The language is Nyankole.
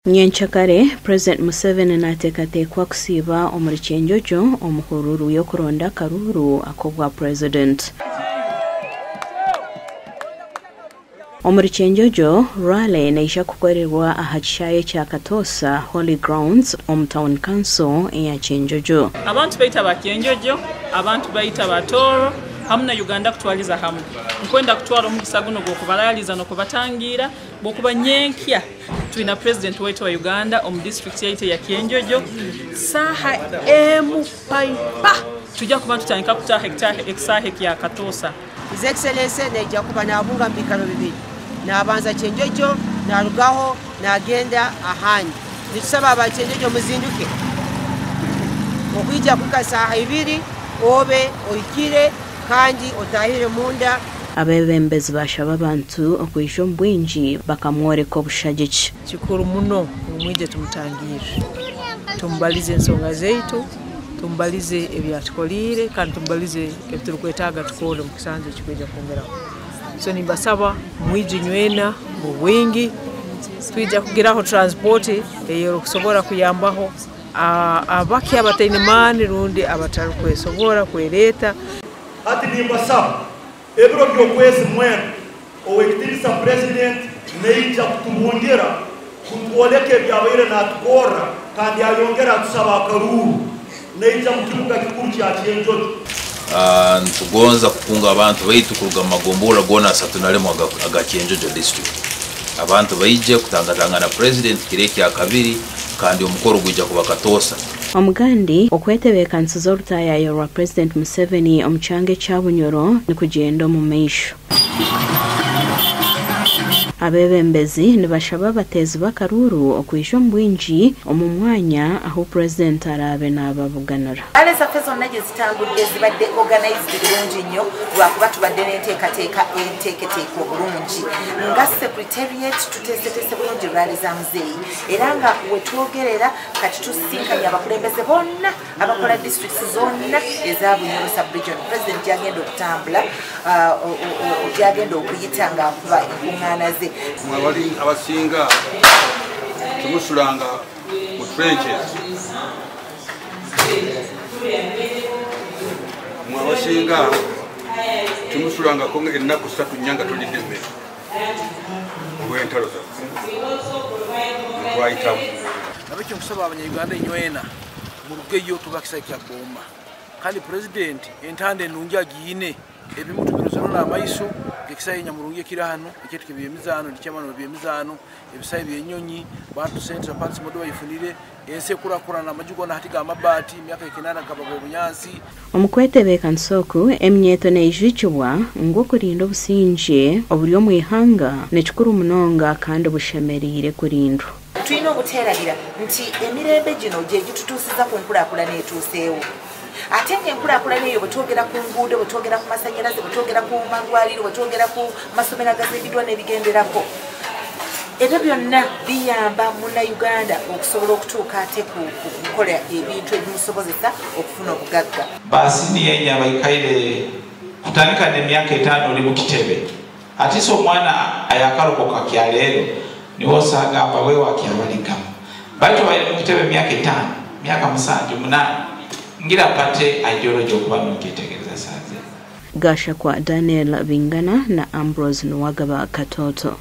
Nyencakare, Purezidenti Museveni naateekateekwa kusiiba omuri Kyenjojo omu hururu y'okuronda akaruuru ak'obwa Purezidenti. Omuri Kyenjojo, rally neija kukorerwa aha kishaayi ekya Katoosa Holy Grounds omu Town Council eya Kyenjojo. Abantu baitu aba Kyenjojo, abantu baitu aba Tooro hamu na Uganda kutwaliza hamu, nkwenda kutwara omugisa gunu ogw'okubaraaliza n'okubatangiira bw'okuba nyenkya twina Purezidenti waitu wa Uganda omu disiturikiti yaitu eya Kyenjojo saaha emu paipa twija kuba nitutandika kutaaha ekisaahe kya Katoosa. His Excellency naija kuba nabunga omu biikaro bibiri, nabanza Kyenjojo narugaho nagenda ahandi. Nitusaba aba Kyenjojo muzinduke okwija kuhika saaha ibiri obe ohikire kandi otahire munda. Abeebembezi baashaba abantu okwija omu bwingi bakamworeka obushagiki. Kikuru muno ngu mwije tumutangirre, tumubalize ensonga zaitu, tumubalize ebi atukoliire kandi tumubalize ebi turukwetaaga tukorre omu kisanja ekikwija kwongeraho. So nimbasaba mwije inywena mu bwingi, twija kugiraho transport ey'erukusobora kuyambaho abake abataine maani rundi abatarukwesobora kwereeta. Hati nimbasaba ebiro by'okwezi mwenda Ow'ekitiinisa Purezidenti naija kutubungira kutwoleka ebi abaire natukorra kandi ayongere atusaba akaruuru. Naija mu kibuga kikuru kya Kyenjojo. Nitugonza kukunga abantu baitu kuruga mu magomborra goona 31 aga Kyenjojo district. Abantu baije kutangatangana Purezidenti kiro ekya kabiri kandi omukoro gwija kuba Katoosa. Omugandi okwetebeekanisiza orutaayayo rwa Purezidenti Museveni omu kyanga ekya Bunyoro nikugyenda omu maisho. Abeebembezi nibashaba abateezi b'akaruuru okwija omu bwingi omu mwanya ahu Purezidenti araabe naababuganira. Rally zaffe zonna gye zitambudde zibadde organized bulungi nnyo lwakuba tubadde n'enteekateeka enteeketeeka obulungi. Nga secretariat tuteeseteese bulungi rally za muzeeyi era nga wetwogerera kati tusisinkanye abakulembeze bonna abakola districts zonna eza Bunyoro sub-region. President gy'agenda okutambula, gy'agenda okuyita ng'akuba enkuŋŋaana ze. Mwe abali abasinga temusulanga mu trenches. Mwe abasinga temusulangako ennaku ssatu nnya nga tolidde mmere olw'entalo zaffe twayitamu. Nabekyo nkusaba Abanyayuganda inywena murugeyo tuba kisai kya Boma, kandi Purezidenti entanda enungi agiine ebimu tubirozero n'amaiso ekisayi nyamurungi ekiri hano ekyetwe ebyemizaano nikyamano ebyemizaano ebisayi byenyonyi bantu Central Parks modo bayifunire ensi ekurakurana amaju gona hati g'amabaati emyaka ekinana gaba obunyansi. Omu kwetebeekanisa oku eminyeeto neijukibwa ngu okurinda obusingye oburi omu ihanga nikikuru munonga kandi bushemereire kurindwa. Tulina obuteerabira nti emirembe gino gye gitutuusiza ku nkulaakulana etuuseewo. Ate ng'enkulaakulana eyo bwe twogera ku nguudo, bwe twogera ku masannyalaze, bwe twogera ku malwaliro, bwe twogera ku masomero agazimbiddwa n'ebigenderako, ebyo byonna biyamba munnayuganda okusobola okutuuka ate ku kukola ebintu ebimusobozesa okufuna obugagga. Baasi niyo abaikaire kutandika n'emyaka 5 oli mu kitebe. Ate omwana ayakarokoka kya leero niwe osanga wewe akyabalikamu. Baitu baire mu kitebe emyaka 5, myaka 7, 8. Ngira party ideology okuba nokyetegereza saze. Gashakwa Daniel Bingana na Ambrose Nuwagaba Katoto.